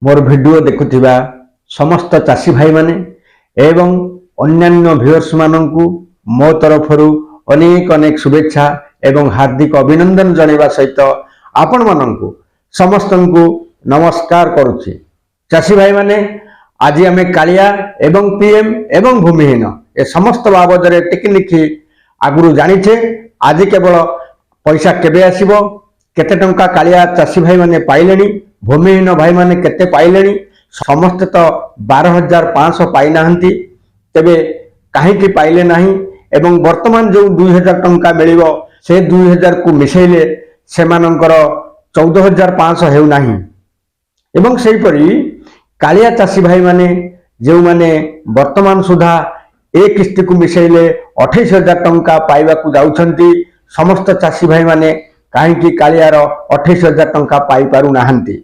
ମୋର ଭିଡ଼ିଓ ଦେଖୁଥିବା ସମସ୍ତ ଚାଷୀ ଭାଇମାନେ ଏବଂ ଅନ୍ୟାନ୍ୟ ଭିଉଅର୍ସମାନଙ୍କୁ ମୋ ତରଫରୁ ଅନେକ ଅନେକ ଶୁଭେଚ୍ଛା ଏବଂ ହାର୍ଦ୍ଦିକ ଅଭିନନ୍ଦନ ଜଣାଇବା ସହିତ ଆପଣମାନଙ୍କୁ ସମସ୍ତଙ୍କୁ ନମସ୍କାର କରୁଛି। ଚାଷୀ ଭାଇମାନେ, ଆଜି ଆମେ କାଳିଆ ଏବଂ ପିଏମ୍ ଏବଂ ଭୂମିହୀନ ଏ ସମସ୍ତ ବାବଦରେ ଟିକିନିଖି ଆଗରୁ ଜାଣିଛେ। ଆଜି କେବଳ ପଇସା କେବେ ଆସିବ, କେତେ ଟଙ୍କା କାଳିଆ ଚାଷୀ ଭାଇମାନେ ପାଇଲେଣି, ଭୂମିହୀନ ଭାଇମାନେ କେତେ ପାଇଲେଣି, ସମସ୍ତେ ତ 12,500 ପାଇନାହାନ୍ତି, ତେବେ କାହିଁକି ପାଇଲେ ନାହିଁ ଏବଂ ବର୍ତ୍ତମାନ ଯେଉଁ 2000 ଟଙ୍କା ମିଳିବ, ସେ 2000କୁ ମିଶାଇଲେ ସେମାନଙ୍କର 14,500 ହେଉନାହିଁ। ଏବଂ ସେହିପରି କାଳିଆ ଚାଷୀ ଭାଇମାନେ, ଯେଉଁମାନେ ବର୍ତ୍ତମାନ ସୁଦ୍ଧା ଏ କିସ୍ତିକୁ ମିଶାଇଲେ 28,000 ଟଙ୍କା ପାଇବାକୁ ଯାଉଛନ୍ତି, ସମସ୍ତ ଚାଷୀ ଭାଇମାନେ କାହିଁକି କାଳିଆର 28,000 ଟଙ୍କା ପାଇପାରୁନାହାନ୍ତି,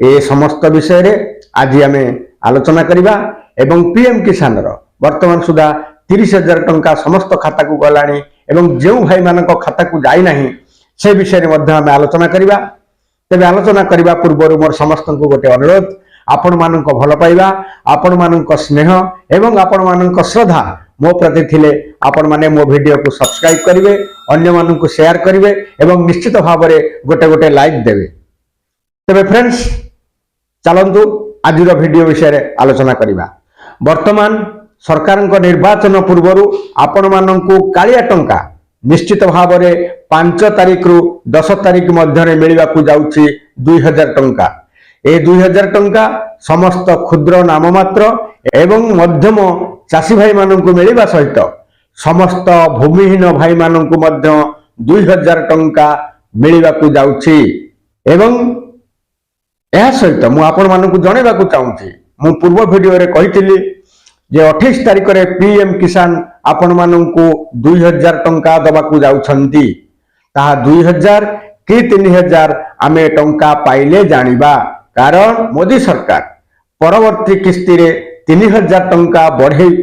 ଏ ସମସ୍ତ ବିଷୟରେ ଆଜି ଆମେ ଆଲୋଚନା କରିବା। ଏବଂ ପିଏମ୍ କିଷାନର ବର୍ତ୍ତମାନ ସୁଦ୍ଧା 30,000 ଟଙ୍କା ସମସ୍ତ ଖାତାକୁ ଗଲାଣି ଏବଂ ଯେଉଁ ଭାଇମାନଙ୍କ ଖାତାକୁ ଯାଇନାହିଁ, ସେ ବିଷୟରେ ମଧ୍ୟ ଆମେ ଆଲୋଚନା କରିବା। ତେବେ ଆଲୋଚନା କରିବା ପୂର୍ବରୁ ମୋର ସମସ୍ତଙ୍କୁ ଗୋଟେ ଅନୁରୋଧ, ଆପଣମାନଙ୍କ ଭଲ ପାଇବା, ଆପଣମାନଙ୍କ ସ୍ନେହ ଏବଂ ଆପଣମାନଙ୍କ ଶ୍ରଦ୍ଧା ମୋ ପ୍ରତି ଥିଲେ ଆପଣମାନେ ମୋ ଭିଡ଼ିଓକୁ ସବସ୍କ୍ରାଇବ କରିବେ, ଅନ୍ୟମାନଙ୍କୁ ସେୟାର କରିବେ ଏବଂ ନିଶ୍ଚିତ ଭାବରେ ଗୋଟେ ଗୋଟେ ଲାଇକ୍ ଦେବେ। ତେବେ ଫ୍ରେଣ୍ଡସ୍, ଚାଲନ୍ତୁ ଆଜିର ଭିଡ଼ିଓ ବିଷୟରେ ଆଲୋଚନା କରିବା। ବର୍ତ୍ତମାନ ସରକାରଙ୍କ ନିର୍ବାଚନ ପୂର୍ବରୁ ଆପଣମାନଙ୍କୁ କାଳିଆ ଟଙ୍କା ନିଶ୍ଚିତ ଭାବରେ 5 ତାରିଖରୁ 10 ତାରିଖ ମଧ୍ୟରେ ମିଳିବାକୁ ଯାଉଛି 2000 ଟଙ୍କା। ଏ 2000 ଟଙ୍କା ସମସ୍ତ କ୍ଷୁଦ୍ର, ନାମମାତ୍ର ଏବଂ ମଧ୍ୟମ ଚାଷୀ ଭାଇମାନଙ୍କୁ ମିଳିବା ସହିତ ସମସ୍ତ ଭୂମିହୀନ ଭାଇମାନଙ୍କୁ ମଧ୍ୟ 2000 ଟଙ୍କା ମିଳିବାକୁ ଯାଉଛି। ଏବଂ ଏହା ସହିତ ମୁଁ ଆପଣମାନଙ୍କୁ ଜଣାଇବାକୁ ଚାହୁଁଛି, ମୁଁ ପୂର୍ବ ଭିଡ଼ିଓରେ କହିଥିଲି ଯେ 28 ତାରିଖରେ ପିଏମ୍ କିଷାନ ଆପଣମାନଙ୍କୁ 2000 ଟଙ୍କା ଦେବାକୁ ଯାଉଛନ୍ତି। ତାହା 2000 କି 3000, ଆମେ ଟଙ୍କା ପାଇଲେ ଜାଣିବା। କାରଣ ମୋଦି ସରକାର ପରବର୍ତ୍ତୀ କିସ୍ତିରେ 3000 ଟଙ୍କା ବଢ଼େଇ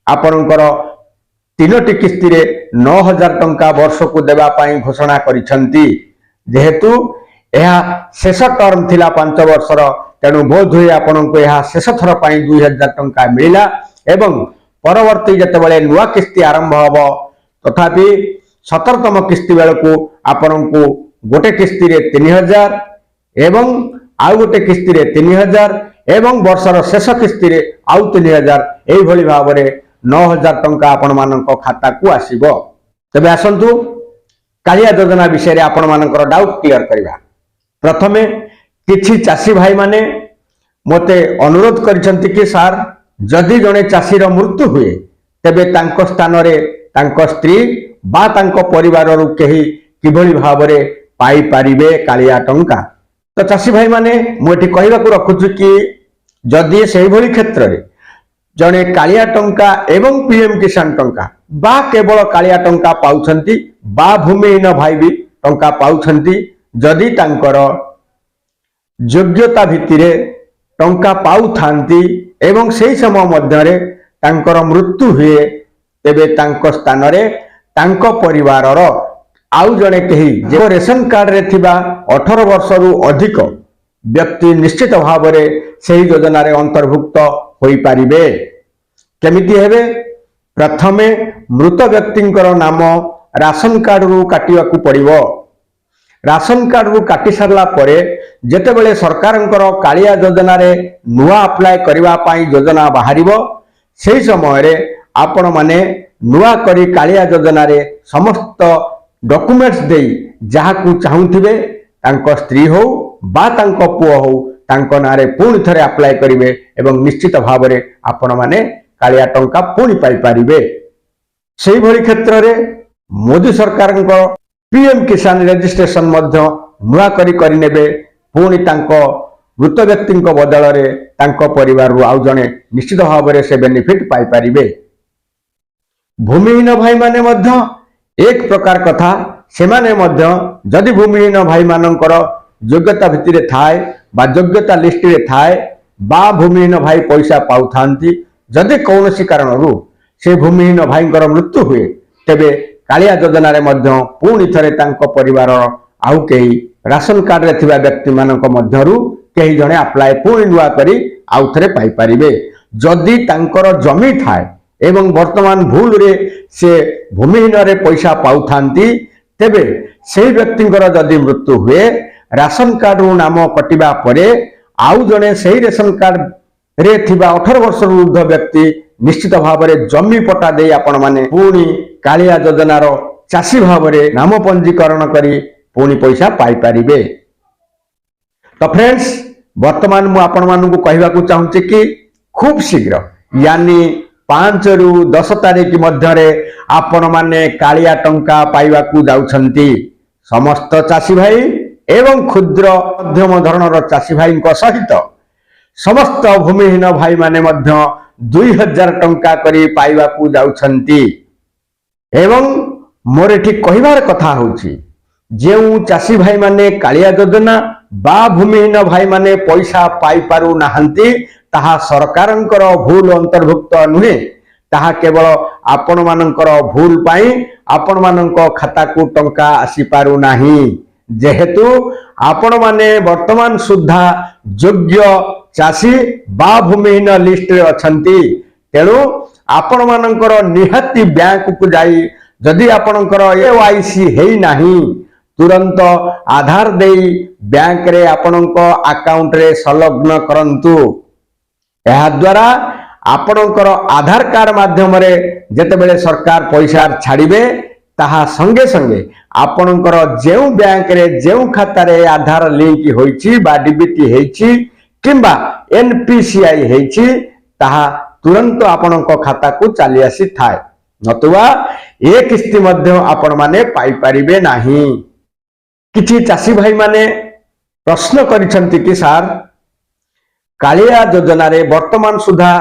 ଆପଣଙ୍କର ତିନୋଟି କିସ୍ତିରେ 9000 ଟଙ୍କା ବର୍ଷକୁ ଦେବା ପାଇଁ ଘୋଷଣା କରିଛନ୍ତି। ଯେହେତୁ ଏହା ଶେଷ ଟର୍ମ ଥିଲା 5 ବର୍ଷର, ତେଣୁ ବୋଧହୁଏ ଆପଣଙ୍କୁ ଏହା ଶେଷ ଥର ପାଇଁ 2000 ଟଙ୍କା ମିଳିଲା ଏବଂ ପରବର୍ତ୍ତୀ ଯେତେବେଳେ ନୂଆ କିସ୍ତି ଆରମ୍ଭ ହେବ, ତଥାପି 17ତମ କିସ୍ତି ବେଳକୁ ଆପଣଙ୍କୁ ଗୋଟେ କିସ୍ତିରେ 3000 ଏବଂ ଆଉ ଗୋଟେ କିସ୍ତିରେ 3000 ଏବଂ ବର୍ଷର ଶେଷ କିସ୍ତିରେ ଆଉ 3000, ଏଇଭଳି ଭାବରେ 9000 ଟଙ୍କା ଆପଣମାନଙ୍କ ଖାତାକୁ ଆସିବ। ତେବେ ଆସନ୍ତୁ, କାଳିଆ ଯୋଜନା ବିଷୟରେ ଆପଣମାନଙ୍କର ଡାଉଟ୍ କ୍ଲିୟର କରିବା। ପ୍ରଥମେ କିଛି ଚାଷୀ ଭାଇମାନେ ମୋତେ ଅନୁରୋଧ କରିଛନ୍ତି କି ସାର୍, ଯଦି ଜଣେ ଚାଷୀର ମୃତ୍ୟୁ ହୁଏ, ତେବେ ତାଙ୍କ ସ୍ଥାନରେ ତାଙ୍କ ସ୍ତ୍ରୀ ବା ତାଙ୍କ ପରିବାରରୁ କେହି କିଭଳି ଭାବରେ ପାଇପାରିବେ କାଳିଆ ଟଙ୍କା? ତ ଚାଷୀ ଭାଇମାନେ, ମୁଁ ଏଠି କହିବାକୁ ରଖୁଛି କି ଯଦି ସେଇଭଳି କ୍ଷେତ୍ରରେ ଜଣେ କାଳିଆ ଟଙ୍କା ଏବଂ ପିଏମ୍ କିଷାନ ଟଙ୍କା ବା କେବଳ କାଳିଆ ଟଙ୍କା ପାଉଛନ୍ତି ବା ଭୂମିହୀନ ଭାଇ ବି ଟଙ୍କା ପାଉଛନ୍ତି, ଯଦି ତାଙ୍କର ଯୋଗ୍ୟତା ଭିତ୍ତିରେ ଟଙ୍କା ପାଉଥାନ୍ତି ଏବଂ ସେହି ସମୟ ମଧ୍ୟରେ ତାଙ୍କର ମୃତ୍ୟୁ ହୁଏ, ତେବେ ତାଙ୍କ ସ୍ଥାନରେ ତାଙ୍କ ପରିବାରର ଆଉ ଜଣେ କେହି ଯେ ରେସନ କାର୍ଡରେ ଥିବା 18 ବର୍ଷରୁ ଅଧିକ ବ୍ୟକ୍ତି ନିଶ୍ଚିତ ଭାବରେ ସେହି ଯୋଜନାରେ ଅନ୍ତର୍ଭୁକ୍ତ ହୋଇପାରିବେ। କେମିତି ହେବେ? ପ୍ରଥମେ ମୃତ ବ୍ୟକ୍ତିଙ୍କର ନାମ ରାସନ କାର୍ଡରୁ କାଟିବାକୁ ପଡ଼ିବ। ରାସନ କାର୍ଡରୁ କାଟି ସାରିଲା ପରେ ଯେତେବେଳେ ସରକାରଙ୍କର କାଳିଆ ଯୋଜନାରେ ନୂଆ ଆପ୍ଲାଏ କରିବା ପାଇଁ ଯୋଜନା ବାହାରିବ, ସେହି ସମୟରେ ଆପଣମାନେ ନୂଆ କରି କାଳିଆ ଯୋଜନାରେ ସମସ୍ତ ଡକୁମେଣ୍ଟସ ଦେଇ ଯାହାକୁ ଚାହୁଁଥିବେ, ତାଙ୍କ ସ୍ତ୍ରୀ ହଉ ବା ତାଙ୍କ ପୁଅ ହଉ, ତାଙ୍କ ନାଁରେ ପୁଣି ଥରେ ଆପ୍ଲାଏ କରିବେ ଏବଂ ନିଶ୍ଚିତ ଭାବରେ ଆପଣମାନେ କାଳିଆ ଟଙ୍କା ପୁଣି ପାଇପାରିବେ। ସେଇଭଳି କ୍ଷେତ୍ରରେ ମୋଦି ସରକାରଙ୍କ ପିଏମ୍ କିଷାନ ରେଜିଷ୍ଟ୍ରେସନ ମଧ୍ୟ ନୂଆ କରି କରିନେବେ। ପୁଣି ତାଙ୍କ ମୃତ ବ୍ୟକ୍ତିଙ୍କ ବଦଳରେ ତାଙ୍କ ପରିବାରରୁ ଆଉ ଜଣେ ନିଶ୍ଚିତ ଭାବରେ ସେ ବେନିଫିଟ ପାଇପାରିବେ। ଭୂମିହୀନ ଭାଇମାନେ ମଧ୍ୟ ଏକ ପ୍ରକାର କଥା। ସେମାନେ ମଧ୍ୟ ଯଦି ଭୂମିହୀନ ଭାଇମାନଙ୍କର ଯୋଗ୍ୟତା ଭିତ୍ତିରେ ଥାଏ ବା ଯୋଗ୍ୟତା ଲିଷ୍ଟରେ ଥାଏ ବା ଭୂମିହୀନ ଭାଇ ପଇସା ପାଉଥାନ୍ତି, ଯଦି କୌଣସି କାରଣରୁ ସେ ଭୂମିହୀନ ଭାଇଙ୍କର ମୃତ୍ୟୁ ହୁଏ, ତେବେ କାଳିଆ ଯୋଜନାରେ ମଧ୍ୟ ପୁଣି ଥରେ ତାଙ୍କ ପରିବାରର ଆଉ କେହି ରାସନ କାର୍ଡରେ ଥିବା ବ୍ୟକ୍ତିମାନଙ୍କ ମଧ୍ୟରୁ କେହି ଜଣେ ଆପ୍ଲାଏ ପୁଣି ନୂଆ କରି ଆଉ ଥରେ ପାଇପାରିବେ। ଯଦି ତାଙ୍କର ଜମି ଥାଏ ଏବଂ ବର୍ତ୍ତମାନ ଭୁଲରେ ସେ ଭୂମିହୀନରେ ପଇସା ପାଉଥାନ୍ତି, ତେବେ ସେହି ବ୍ୟକ୍ତିଙ୍କର ଯଦି ମୃତ୍ୟୁ ହୁଏ, ରାସନ କାର୍ଡରୁ ନାମ କଟିବା ପରେ ଆଉ ଜଣେ ସେହି ରେସନ କାର୍ଡରେ ଥିବା 18 ବର୍ଷରୁ ଉର୍ଦ୍ଧ୍ୱ ବ୍ୟକ୍ତି ନିଶ୍ଚିତ ଭାବରେ ଜମି ପଟା ଦେଇ ଆପଣମାନେ ପୁଣି କାଳିଆ ଯୋଜନାର ଚାଷୀ ଭାବରେ ନାମ ପଞ୍ଜୀକରଣ କରି ପୁଣି ପଇସା ପାଇପାରିବେ। ତ ଫ୍ରେଣ୍ଡସ୍, ବର୍ତ୍ତମାନ ମୁଁ ଆପଣମାନଙ୍କୁ କହିବାକୁ ଚାହୁଁଛି କି ଖୁବ୍ ଶୀଘ୍ର, ୟାନି 5ରୁ 10 ତାରିଖ ମଧ୍ୟରେ ଆପଣମାନେ କାଳିଆ ଟଙ୍କା ପାଇବାକୁ ଯାଉଛନ୍ତି। ସମସ୍ତ ଚାଷୀ ଭାଇ ଏବଂ କ୍ଷୁଦ୍ର ମଧ୍ୟମ ଧରଣର ଚାଷୀ ଭାଇଙ୍କ ସହିତ ସମସ୍ତ ଭୂମିହୀନ ଭାଇମାନେ ମଧ୍ୟ 2000 ଟଙ୍କା କରି ପାଇବାକୁ ଯାଉଛନ୍ତି। ଏବଂ ମୋର ଏଠି କହିବାର କଥା ହେଉଛି, ଯେଉଁ ଚାଷୀ ଭାଇମାନେ କାଳିଆ ଯୋଜନା ବା ଭୂମିହୀନ ଭାଇମାନେ ପଇସା ପାଇପାରୁନାହାନ୍ତି, ତାହା ସରକାରଙ୍କର ଭୁଲ ଅନ୍ତର୍ଭୁକ୍ତ ନୁହେଁ। ତାହା କେବଳ ଆପଣମାନଙ୍କର ଭୁଲ ପାଇଁ ଆପଣମାନଙ୍କ ଖାତାକୁ ଟଙ୍କା ଆସିପାରୁନାହିଁ। ଯେହେତୁ ଆପଣମାନେ ବର୍ତ୍ତମାନ ସୁଦ୍ଧା ଯୋଗ୍ୟ ଚାଷୀ ବା ଭୂମିହୀନ ଲିଷ୍ଟରେ ଅଛନ୍ତି, ତେଣୁ ଆପଣମାନଙ୍କର ନିହାତି ବ୍ୟାଙ୍କକୁ ଯାଇ ଯଦି ଆପଣଙ୍କର କେୱାଇସି ହେଇନାହିଁ, ତୁରନ୍ତ ଆଧାର ଦେଇ ବ୍ୟାଙ୍କରେ ଆପଣଙ୍କ ଆକାଉଣ୍ଟରେ ସଂଲଗ୍ନ କରନ୍ତୁ। ଏହାଦ୍ୱାରା ଆପଣଙ୍କର ଆଧାର କାର୍ଡ ମାଧ୍ୟମରେ ଯେତେବେଳେ ସରକାର ପଇସା ଛାଡ଼ିବେ, ତାହା ସଙ୍ଗେ ସଙ୍ଗେ ଆପଣଙ୍କର ଯେଉଁ ବ୍ୟାଙ୍କରେ ଯେଉଁ ଖାତାରେ ଆଧାର ଲିଙ୍କ ହୋଇଛି ବା ଡିବିଟି ହେଇଛି କିମ୍ବା ଏନପିସିଆଇ ହେଇଛି, ତାହା ତୁରନ୍ତ ଆପଣଙ୍କ ଖାତାକୁ ଚାଲି ଆସିଥାଏ। ନତୁବା ଏ କିସ୍ତି ମଧ୍ୟ ଆପଣମାନେ ପାଇପାରିବେ ନାହିଁ। କିଛି ଚାଷୀ ଭାଇମାନେ ପ୍ରଶ୍ନ କରିଛନ୍ତି କି ସାର୍, କାଳିଆ ଯୋଜନାରେ ବର୍ତ୍ତମାନ ସୁଦ୍ଧା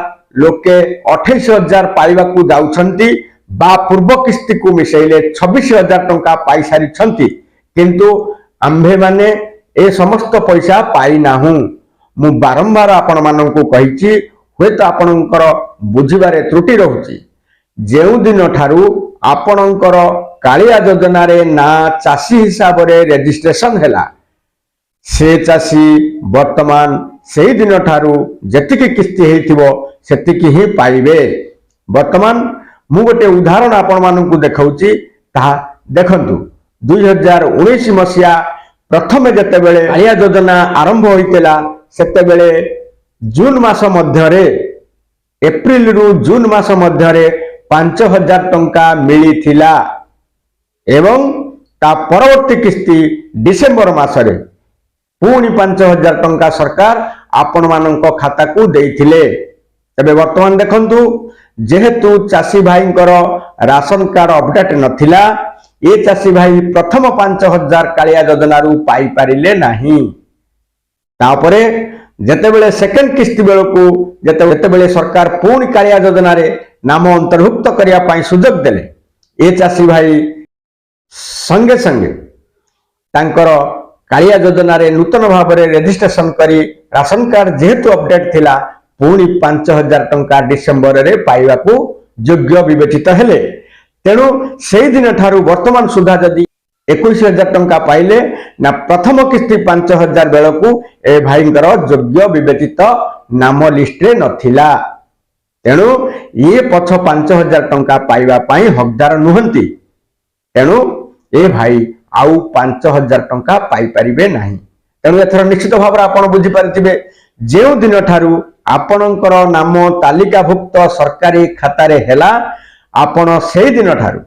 ଲୋକେ 28,000 ପାଇବାକୁ ଯାଉଛନ୍ତି ବା ପୂର୍ବ କିସ୍ତିକୁ ମିଶାଇଲେ 26,000 ଟଙ୍କା ପାଇସାରିଛନ୍ତି, କିନ୍ତୁ ଆମ୍ଭେମାନେ ଏ ସମସ୍ତ ପଇସା ପାଇନାହୁଁ। ମୁଁ ବାରମ୍ବାର ଆପଣମାନଙ୍କୁ କହିଛି, ହୁଏତ ଆପଣଙ୍କର ବୁଝିବାରେ ତ୍ରୁଟି ରହୁଛି। ଯେଉଁ ଦିନ ଠାରୁ ଆପଣଙ୍କର କାଳିଆ ଯୋଜନାରେ ନାଁ ଚାଷୀ ହିସାବରେ ରେଜିଷ୍ଟ୍ରେସନ ହେଲା, ସେ ଚାଷୀ ବର୍ତ୍ତମାନ ସେଇ ଦିନ ଠାରୁ ଯେତିକି କିସ୍ତି ହେଇଥିବ ସେତିକି ହିଁ ପାଇବେ। ବର୍ତ୍ତମାନ ମୁଁ ଗୋଟେ ଉଦାହରଣ ଆପଣମାନଙ୍କୁ ଦେଖାଉଛି, ତାହା ଦେଖନ୍ତୁ। 2019 ମସିହା ପ୍ରଥମେ ଯେତେବେଳେ କାଳିଆ ଯୋଜନା ଆରମ୍ଭ ହୋଇଥିଲା, ସେତେବେଳେ ଜୁନ ମାସ ମଧ୍ୟରେ, ଏପ୍ରିଲରୁ ଜୁନ ମାସ ମଧ୍ୟରେ 5000 ଟଙ୍କା ମିଳିଥିଲା ଏବଂ ତା ପରବର୍ତ୍ତୀ କିସ୍ତି ଡିସେମ୍ବର ମାସରେ ପୁଣି 5000 ଟଙ୍କା ସରକାର ଆପଣମାନଙ୍କ ଖାତାକୁ ଦେଇଥିଲେ। ତେବେ ବର୍ତ୍ତମାନ ଦେଖନ୍ତୁ, ଯେହେତୁ ଚାଷୀ ଭାଇଙ୍କର ରାସନ କାର୍ଡ ଅପଡେଟ୍ ନଥିଲା, ଏ ଚାଷୀ ଭାଇ ପ୍ରଥମ 5000 କାଳିଆ ଯୋଜନାରୁ ପାଇପାରିଲେ ନାହିଁ। ତାପରେ ଯେତେବେଳେ ସେକେଣ୍ଡ କିସ୍ତି ବେଳକୁ ଯେତେବେଳେ ସରକାର ପୁଣି କାଳିଆ ଯୋଜନାରେ ନାମ ଅନ୍ତର୍ଭୁକ୍ତ କରିବା ପାଇଁ ସୁଯୋଗ ଦେଲେ, ଏ ଚାଷୀ ଭାଇ ସଙ୍ଗେ ସଙ୍ଗେ ତାଙ୍କର କାଳିଆ ଯୋଜନାରେ ନୂତନ ଭାବରେ ରେଜିଷ୍ଟ୍ରେସନ କରି ରାସନ କାର୍ଡ ଯେହେତୁ ଅପଡେଟ୍ ଥିଲା, ପୁଣି 5000 ଟଙ୍କା ଡିସେମ୍ବରରେ ପାଇବାକୁ ଯୋଗ୍ୟ ବିବେଚିତ ହେଲେ। ତେଣୁ ସେଇଦିନ ଠାରୁ ବର୍ତ୍ତମାନ ସୁଦ୍ଧା ଯଦି 21,000 ଟଙ୍କା ପାଇଲେ ନା, ପ୍ରଥମ କିସ୍ତି 5000 ବେଳକୁ ଏ ଭାଇଙ୍କର ଯୋଗ୍ୟ ବିବେଚିତ ନାମ ଲିଷ୍ଟରେ ନଥିଲା। ତେଣୁ ଇଏ ପଛ 5000 ଟଙ୍କା ପାଇବା ପାଇଁ ହକଦାର ନୁହନ୍ତି। ତେଣୁ ଏ ଭାଇ ଆଉ 5000 ଟଙ୍କା ପାଇପାରିବେ ନାହିଁ। ତେଣୁ ଏଥର ନିଶ୍ଚିତ ଭାବରେ ଆପଣ ବୁଝିପାରିଥିବେ, ଯେଉଁ ଦିନ ଠାରୁ ଆପଣଙ୍କର ନାମ ତାଲିକାଭୁକ୍ତ ସରକାରୀ ଖାତାରେ ହେଲା, ଆପଣ ସେଇ ଦିନ ଠାରୁ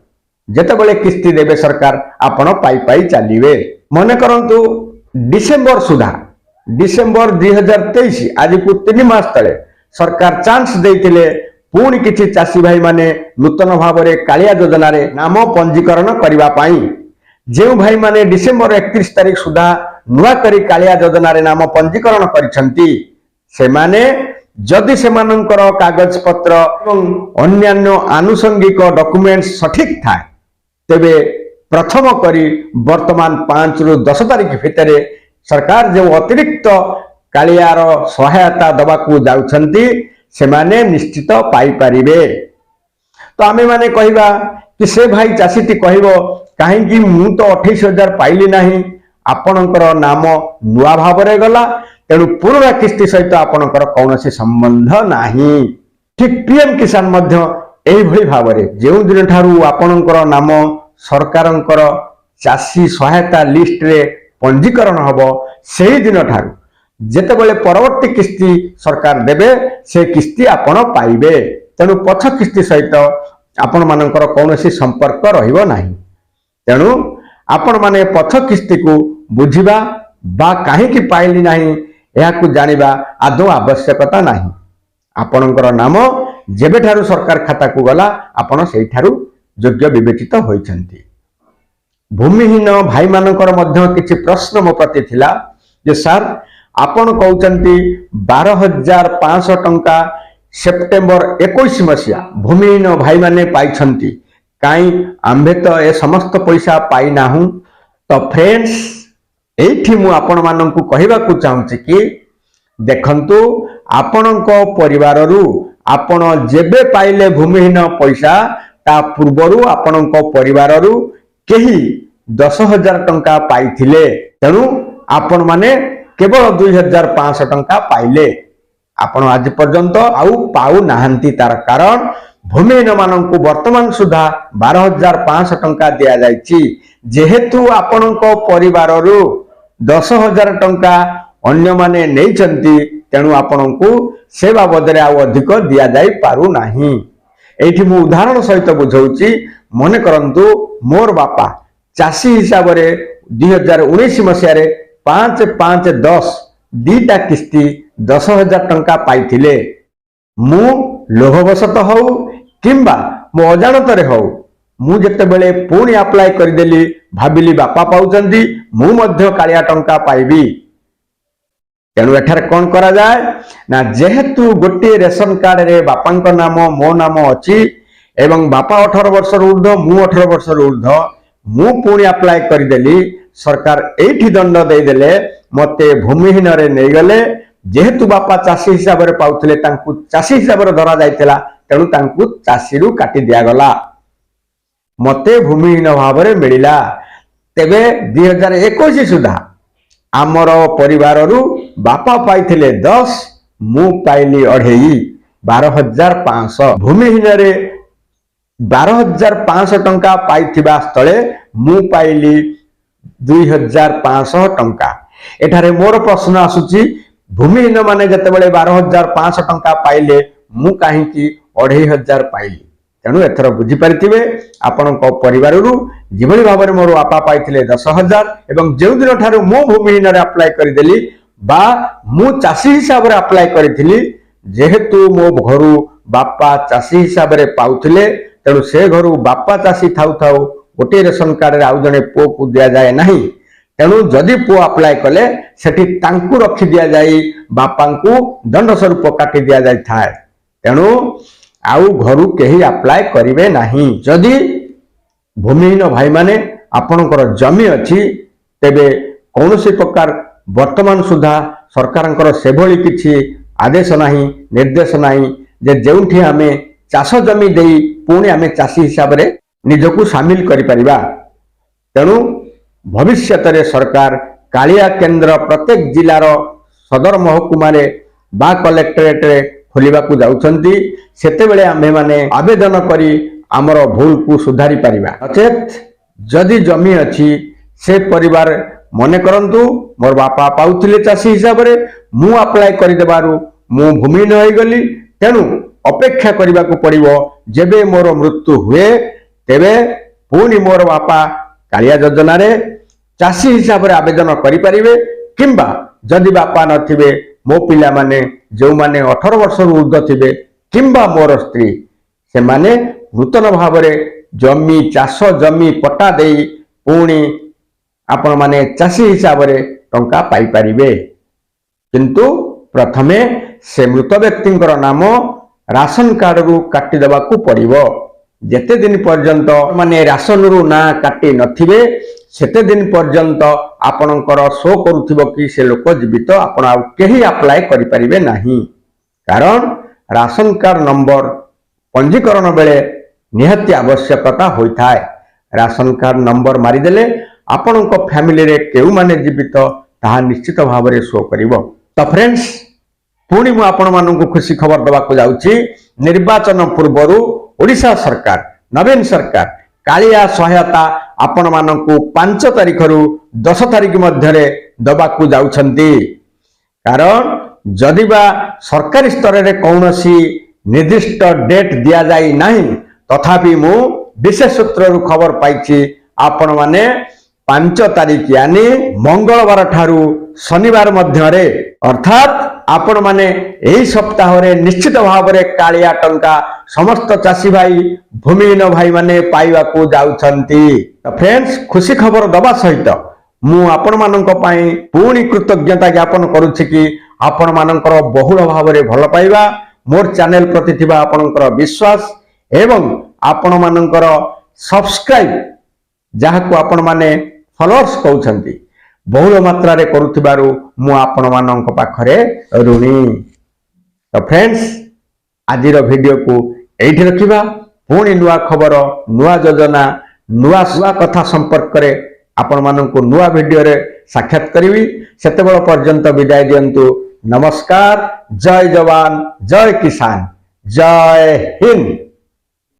ଯେତେବେଳେ କିସ୍ତି ଦେବେ ସରକାର, ଆପଣ ପାଇ ପାଇ ଚାଲିବେ। ମନେ କରନ୍ତୁ, ଡିସେମ୍ବର ସୁଦ୍ଧା, ଡିସେମ୍ବର 2023, ଆଜିକୁ 3 ମାସ ତଳେ ସରକାର ଚାନ୍ସ ଦେଇଥିଲେ ପୁଣି କିଛି ଚାଷୀ ଭାଇମାନେ ନୂତନ ଭାବରେ କାଳିଆ ଯୋଜନାରେ ନାମ ପଞ୍ଜୀକରଣ କରିବା ପାଇଁ। ଯେଉଁ ଭାଇମାନେ ଡିସେମ୍ବର 31 ତାରିଖ ସୁଦ୍ଧା ନୂଆ କରି କାଳିଆ ଯୋଜନାରେ ନାମ ପଞ୍ଜୀକରଣ କରିଛନ୍ତି, ସେମାନେ ଯଦି ସେମାନଙ୍କର କାଗଜପତ୍ର ଏବଂ ଅନ୍ୟାନ୍ୟ ଆନୁଷଙ୍ଗିକ ଡକୁମେଣ୍ଟ ସଠିକ ଥାଏ, ତେବେ ପ୍ରଥମ କରି ବର୍ତ୍ତମାନ 5ରୁ 10 ତାରିଖ ଭିତରେ ସରକାର ଯେଉଁ ଅତିରିକ୍ତ କାଳିଆର ସହାୟତା ଦେବାକୁ ଯାଉଛନ୍ତି, ସେମାନେ ନିଶ୍ଚିତ ପାଇପାରିବେ। ତ ଆମେମାନେ କହିବା କି ସେ ଭାଇ ଚାଷୀଟି କହିବ, କାହିଁକି ମୁଁ ତ 28,000 ପାଇଲି ନାହିଁ? ଆପଣଙ୍କର ନାମ ନୂଆ ଭାବରେ ଗଲା। ତେଣୁ ପୁରୁଣା କିସ୍ତି ସହିତ ଆପଣଙ୍କର କୌଣସି ସମ୍ବନ୍ଧ ନାହିଁ। ଠିକ ପିଏମ କିଷାନ ମଧ୍ୟ ଏଇଭଳି ଭାବରେ ଯେଉଁ ଦିନଠାରୁ ଆପଣଙ୍କର ନାମ ସରକାରଙ୍କର ଚାଷୀ ସହାୟତା ଲିଷ୍ଟରେ ପଞ୍ଜୀକରଣ ହେବ, ସେହି ଦିନଠାରୁ ଯେତେବେଳେ ପରବର୍ତ୍ତୀ କିସ୍ତି ସରକାର ଦେବେ, ସେ କିସ୍ତି ଆପଣ ପାଇବେ। ତେଣୁ ପଛ କିସ୍ତି ସହିତ ଆପଣମାନଙ୍କର କୌଣସି ସମ୍ପର୍କ ରହିବ ନାହିଁ। ତେଣୁ ଆପଣମାନେ ପଛ କିସ୍ତିକୁ ବୁଝିବା ବା କାହିଁକି ପାଇଲି ନାହିଁ, ଏହାକୁ ଜାଣିବା ଆଦୌ ଆବଶ୍ୟକତା ନାହିଁ। ଆପଣଙ୍କର ନାମ ଯେବେଠାରୁ ସରକାର ଖାତାକୁ ଗଲା, ଆପଣ ସେଇଠାରୁ ଯୋଗ୍ୟ ବିବେଚିତ ହୋଇଛନ୍ତି। ଭୂମିହୀନ ଭାଇମାନଙ୍କର ମଧ୍ୟ କିଛି ପ୍ରଶ୍ନ ମୋ ପ୍ରତି ଥିଲା ଯେ, ସାର୍, ଆପଣ କହୁଛନ୍ତି 12,500 ଟଙ୍କା ସେପ୍ଟେମ୍ବର 21 ମସିହା ଭୂମିହୀନ ଭାଇମାନେ ପାଇଛନ୍ତି, କାହିଁ ଆମ୍ଭେ ତ ଏ ସମସ୍ତ ପଇସା ପାଇନାହୁଁ? ତ ଫ୍ରେଣ୍ଡସ୍, ଏଇଠି ମୁଁ ଆପଣମାନଙ୍କୁ କହିବାକୁ ଚାହୁଁଛି କି ଦେଖନ୍ତୁ, ଆପଣଙ୍କ ପରିବାରରୁ ଆପଣ ଯେବେ ପାଇଲେ ଭୂମିହୀନ ପଇସା, ତା ପୂର୍ବରୁ ଆପଣଙ୍କ ପରିବାରରୁ କେହି 10,000 ଟଙ୍କା ପାଇଥିଲେ। ତେଣୁ ଆପଣମାନେ କେବଳ 2,500 ଟଙ୍କା ପାଇଲେ। ଆପଣ ଆଜି ପର୍ଯ୍ୟନ୍ତ ଆଉ ପାଉନାହାନ୍ତି। ତାର କାରଣ ଭୂମିହୀନ ମାନଙ୍କୁ ବର୍ତ୍ତମାନ ସୁଦ୍ଧା 12,500 ଟଙ୍କା ଦିଆଯାଇଛି। ଯେହେତୁ ଆପଣଙ୍କ ପରିବାରରୁ 10,000 ଟଙ୍କା ଅନ୍ୟମାନେ ନେଇଛନ୍ତି, ତେଣୁ ଆପଣଙ୍କୁ ସେ ବାବଦରେ ଆଉ ଅଧିକ ଦିଆଯାଇ ପାରୁନାହିଁ। ଏଇଠି ମୁଁ ଉଦାହରଣ ସହିତ ବୁଝାଉଛି। ମନେ କରନ୍ତୁ, ମୋର ବାପା ଚାଷୀ ହିସାବରେ 2019 ମସିହାରେ 5, 5, 10 ଦିଟା କିସ୍ତି 10,000 ଟଙ୍କା ପାଇଥିଲେ। ମୁଁ ଲୋଭବଶତଃ ହଉ କିମ୍ବା ମୋ ଅଜାଣତରେ ହଉ, ମୁଁ ଯେତେବେଳେ ପୁଣି ଆପ୍ଲାଏ କରିଦେଲି, ଭାବିଲି ବାପା ପାଉଛନ୍ତି, ମୁଁ ମଧ୍ୟ କାଳିଆ ଟଙ୍କା ପାଇବି। ତେଣୁ ଏଠାରେ କଣ କରାଯାଏ ନା, ଯେହେତୁ ଗୋଟିଏ ରେସନ କାର୍ଡରେ ବାପାଙ୍କ ନାମ, ମୋ ନାମ ଅଛି ଏବଂ ବାପା 18 ବର୍ଷରୁ ଉର୍ଦ୍ଧ୍ୱ, ମୁଁ 18 ବର୍ଷରୁ ଉର୍ଦ୍ଧ୍ୱ, ମୁଁ ପୁଣି ଆପ୍ଲାଏ କରିଦେଲି। ସରକାର ଏଇଠି ଦଣ୍ଡ ଦେଇଦେଲେ, ମତେ ଭୂମିହୀନରେ ନେଇଗଲେ। ଯେହେତୁ ବାପା ଚାଷୀ ହିସାବରେ ପାଉଥିଲେ, ତାଙ୍କୁ ଚାଷୀ ହିସାବରେ ଧରା ଯାଇଥିଲା, ତେଣୁ ତାଙ୍କୁ ଚାଷୀରୁ କାଟି ଦିଆଗଲା, ମତେ ଭୂମିହୀନ ଭାବରେ ମିଳିଲା। ତେବେ 2021 ସୁଦ୍ଧା ଆମର ପରିବାରରୁ ବାପା ପାଇଥିଲେ 10, ମୁଁ ପାଇଲି ଅଢେଇ, 12,500। ଭୂମିହୀନରେ 12,500 ଟଙ୍କା ପାଇଥିବା ସ୍ଥଳେ ମୁଁ ପାଇଲି 2,500 ଟଙ୍କା। ଏଠାରେ ମୋର ପ୍ରଶ୍ନ ଆସୁଛି, ଭୂମିହୀନ ମାନେ ଯେତେବେଳେ 12,500 ଟଙ୍କା ପାଇଲେ, ମୁଁ କାହିଁକି 2,500 ପାଇଲି? ତେଣୁ ଏଥର ବୁଝିପାରିଥିବେ, ଆପଣଙ୍କ ପରିବାରରୁ ଯେଭଳି ଭାବରେ ମୋର ବାପା ପାଇଥିଲେ 10,000 ଏବଂ ଯେଉଁଦିନ ଠାରୁ ମୁଁ ଭୂମିହୀନରେ ଆପ୍ଲାଏ କରିଦେଲି ବା ମୁଁ ଚାଷୀ ହିସାବରେ ଆପ୍ଲାଏ କରିଥିଲି, ଯେହେତୁ ମୋ ଘରୁ ବାପା ଚାଷୀ ହିସାବରେ ପାଉଥିଲେ, ତେଣୁ ସେ ଘରୁ ବାପା ଚାଷୀ ଥାଉ ଥାଉ ଗୋଟିଏ ରେସନ କାର୍ଡରେ ଆଉ ଜଣେ ପୁଅକୁ ଦିଆଯାଏ ନାହିଁ। ତେଣୁ ଯଦି ପୁଅ ଆପ୍ଲାଏ କଲେ, ସେଠି ତାଙ୍କୁ ରଖି ଦିଆଯାଇ ବାପାଙ୍କୁ ଦଣ୍ଡ ସ୍ୱରୂପ କାଟି ଦିଆଯାଇଥାଏ। ତେଣୁ ଆଉ ଘରୁ କେହି ଆପ୍ଲାଏ କରିବେ ନାହିଁ। ଯଦି ଭୂମିହୀନ ଭାଇମାନେ, ଆପଣଙ୍କର ଜମି ଅଛି, ତେବେ କୌଣସି ପ୍ରକାର ବର୍ତ୍ତମାନ ସୁଦ୍ଧା ସରକାରଙ୍କର ସେଭଳି କିଛି ଆଦେଶ ନାହିଁ, ନିର୍ଦ୍ଦେଶ ନାହିଁ ଯେ ଯେଉଁଠି ଆମେ ଚାଷ ଜମି ଦେଇ ପୁଣି ଆମେ ଚାଷୀ ହିସାବରେ ନିଜକୁ ସାମିଲ କରିପାରିବା। ତେଣୁ ଭବିଷ୍ୟତରେ ସରକାର କାଳିଆ କେନ୍ଦ୍ର ପ୍ରତ୍ୟେକ ଜିଲ୍ଲାର ସଦର ମହକୁମାରେ ବା କଲେକ୍ଟରେଟରେ ଖୋଲିବାକୁ ଯାଉଛନ୍ତି। ସେତେବେଳେ ଆମ୍ଭେମାନେ ଆବେଦନ କରି ଆମର ଭୁଲକୁ ସୁଧାରି ପାରିବା। ନଚେତ୍ ଯଦି ଜମି ଅଛି, ସେ ପରିବାର, ମନେ କରନ୍ତୁ, ମୋର ବାପା ପାଉଥିଲେ ଚାଷୀ ହିସାବରେ, ମୁଁ ଆପ୍ଲାଏ କରିଦେବାରୁ ମୁଁ ଭୂମିହୀନ ହୋଇଗଲି। ତେଣୁ ଅପେକ୍ଷା କରିବାକୁ ପଡ଼ିବ। ଯେବେ ମୋର ମୃତ୍ୟୁ ହୁଏ, ତେବେ ପୁଣି ମୋର ବାପା କାଳିଆ ଯୋଜନାରେ ଚାଷୀ ହିସାବରେ ଆବେଦନ କରିପାରିବେ କିମ୍ବା ଯଦି ବାପା ନଥିବେ, ମୋ ପିଲାମାନେ ଯେଉଁମାନେ 18 ବର୍ଷରୁ ଉର୍ଦ୍ଧ୍ୱ ଥିବେ କିମ୍ବା ମୋର ସ୍ତ୍ରୀ, ସେମାନେ ନୂତନ ଭାବରେ ଜମି, ଚାଷ ଜମି ପଟ୍ଟା ଦେଇ ପୁଣି ଆପଣମାନେ ଚାଷୀ ହିସାବରେ ଟଙ୍କା ପାଇପାରିବେ। କିନ୍ତୁ ପ୍ରଥମେ ସେ ମୃତ ବ୍ୟକ୍ତିଙ୍କର ନାମ ରାସନ କାର୍ଡରୁ କାଟିଦେବାକୁ ପଡ଼ିବ। ଯେତେ ଦିନ ପର୍ଯ୍ୟନ୍ତ ମାନେ ରାସନରୁ ନାଁ କାଟି ନଥିବେ, ସେତେ ଦିନ ପର୍ଯ୍ୟନ୍ତ ଆପଣଙ୍କର ଶୋ କରୁଥିବ କି ସେ ଲୋକ ଜୀବିତ। ଆପଣ ଆଉ କେହି ଆପ୍ଲାଏ କରିପାରିବେ ନାହିଁ। କାରଣ ରାସନ କାର୍ଡ ନମ୍ବର ପଞ୍ଜୀକରଣ ବେଳେ ନିହାତି ଆବଶ୍ୟକତା ହୋଇଥାଏ। ରାସନ କାର୍ଡ ନମ୍ବର ମାରିଦେଲେ ଆପଣଙ୍କ ଫ୍ୟାମିଲିରେ କେଉଁମାନେ ଜୀବିତ ତାହା ନିଶ୍ଚିତ ଭାବରେ ଶୋ କରିବ। ତ ଫ୍ରେଣ୍ଡସ୍, ପୁଣି ମୁଁ ଆପଣମାନଙ୍କୁ ଖୁସି ଖବର ଦେବାକୁ ଯାଉଛି। ନିର୍ବାଚନ ପୂର୍ବରୁ ଓଡ଼ିଶା ସରକାର, ନବୀନ ସରକାର କାଳିଆ ସହାୟତା ଆପଣମାନଙ୍କୁ 5 ତାରିଖରୁ 10 ତାରିଖ ମଧ୍ୟରେ ଦେବାକୁ ଯାଉଛନ୍ତି। କାରଣ ଯଦି ବା ସରକାରୀ ସ୍ତରରେ କୌଣସି ନିର୍ଦ୍ଦିଷ୍ଟ ଡେଟ୍ ଦିଆଯାଇ ନାହିଁ, ତଥାପି ମୁଁ ବିଶେଷ ସୂତ୍ରରୁ ଖବର ପାଇଛି, ଆପଣମାନେ 5 ତାରିଖ ୟାନି ମଙ୍ଗଳବାର ଠାରୁ ଶନିବାର ମଧ୍ୟରେ, ଅର୍ଥାତ୍ ଆପଣମାନେ ଏହି ସପ୍ତାହରେ ନିଶ୍ଚିତ ଭାବରେ କାଳିଆ ଟଙ୍କା ସମସ୍ତ ଚାଷୀ ଭାଇ, ଭୂମିହୀନ ଭାଇମାନେ ପାଇବାକୁ ଯାଉଛନ୍ତି। ତ ଫ୍ରେଣ୍ଡସ୍, ଖୁସି ଖବର ଦେବା ସହିତ ମୁଁ ଆପଣମାନଙ୍କ ପାଇଁ ପୁଣି କୃତଜ୍ଞତା ଜ୍ଞାପନ କରୁଛି କି ଆପଣମାନଙ୍କର ବହୁଳ ଭାବରେ ଭଲ ପାଇବା, ମୋର ଚ୍ୟାନେଲ ପ୍ରତି ଥିବା ଆପଣଙ୍କର ବିଶ୍ୱାସ ଏବଂ ଆପଣମାନଙ୍କର ସବସ୍କ୍ରାଇବ, ଯାହାକୁ ଆପଣମାନେ ଫଲୋଅର୍ସ କହୁଛନ୍ତି, ବହୁଳ ମାତ୍ରାରେ କରୁଥିବାରୁ ମୁଁ ଆପଣମାନଙ୍କ ପାଖରେ ଋଣୀ। ତ ଫ୍ରେଣ୍ଡସ୍, ଆଜିର ଭିଡ଼ିଓକୁ ଏଇଠି ରଖିବା। ପୁଣି ନୂଆ ଖବର, ନୂଆ ଯୋଜନା, ନୂଆ ନୂଆ କଥା ସମ୍ପର୍କରେ ଆପଣମାନଙ୍କୁ ନୂଆ ଭିଡ଼ିଓରେ ସାକ୍ଷାତ କରିବି। ସେତେବେଳ ପର୍ଯ୍ୟନ୍ତ ବିଦାୟ ଦିଅନ୍ତୁ। ନମସ୍କାର। ଜୟ ଯବାନ, ଜୟ କିଷାନ, ଜୟ ହିନ୍ଦ।